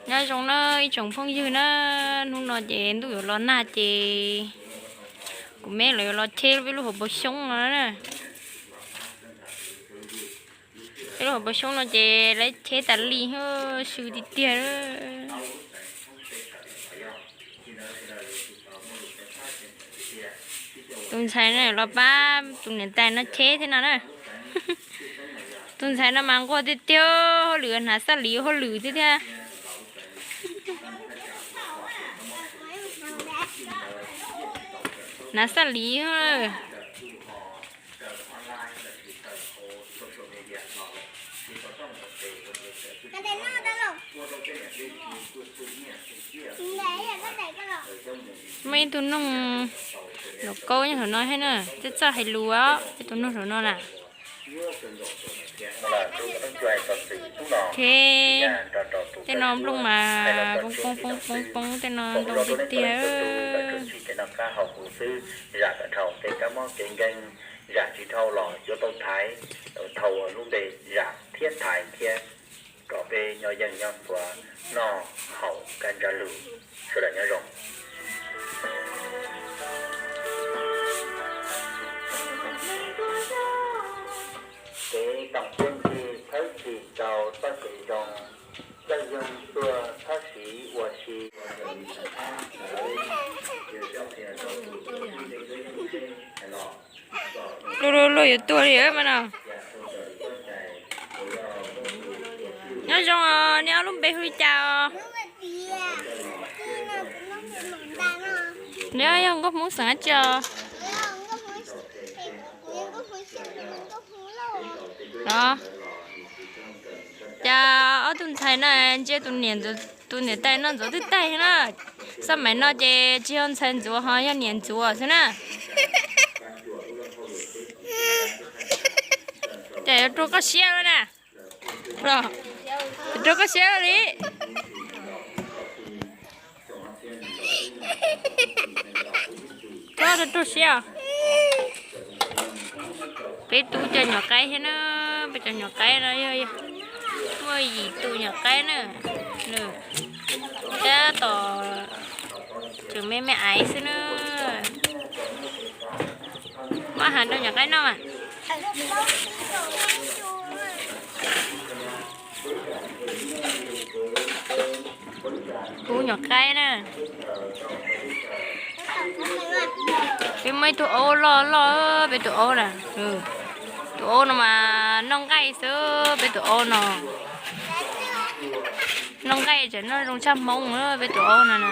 Nyob zoo na ib tsoom phooj ywg na, hnub no ces ntuj yuav los nag ces kuv me los yuav los cheb peb lub hauv paus xyoob no na. Peb lub hauv paus xyoob no ces lawv cheb tas li, sw tiag tiag. Tus ntxhais no los pab tus niam tais no cheb thiab no na. Tus ntxhais no mas nquag tiag tiag, hauj lwm hnav xab liv hauj lwm tiag tiag. Hnav xab liv. Muaj ib tug noog laus kaub nyob hauv no thiab na, twb txawj hais lus os, ib tug noog hauv no na. Tej no nplooj mas poob poob poob poob poob, tej no ntoo tiag tiag. Zam tsis dhau los yuav tau thaiv, thaum lub npe zam thiab thaiv thiab, kom peb nyob yeej nyob ntxuav noj haus kaj ntsa lug. Sawv daws nyob zoo. Kev koom txuj ntxig txhawb txim rau txoj kev zoo, txawj yoog tuag txhob siv ua si. Luag luag luag yuav tuag li mas no. Nyob zoo os, nej ob lub npe hu li cas os? Neb yog nkauj Hmoob xeem dab tsi os? Los, cas ob tug ntxhais no ntsia tus niam, tus niam tais no ntxuav twb taig na. Xab maim no ces tsis yog ntxhais ntxuav ho yog niam ntxuav xwb na. Ces yuav rau koj siab na. Los, yuav rau koj siab li. Koj rau rau siab. Peb tub cov nyuam qaib thiab na, peb cov nyuam qaib no yog muaj yim tus nyuam qaib na, nws tab tom tseem me me aiv xwb na. Muab has rau nyuam qaib noj mas. Kuv nyuam qaib na. Peb muaj ib tug aub loj loj, peb tus aub na. Tus aub no mas noj nqaij xwb, peb tus aub no. Noj nqaij tseem noj zoo tshaj Hmoob, peb tus aub no na.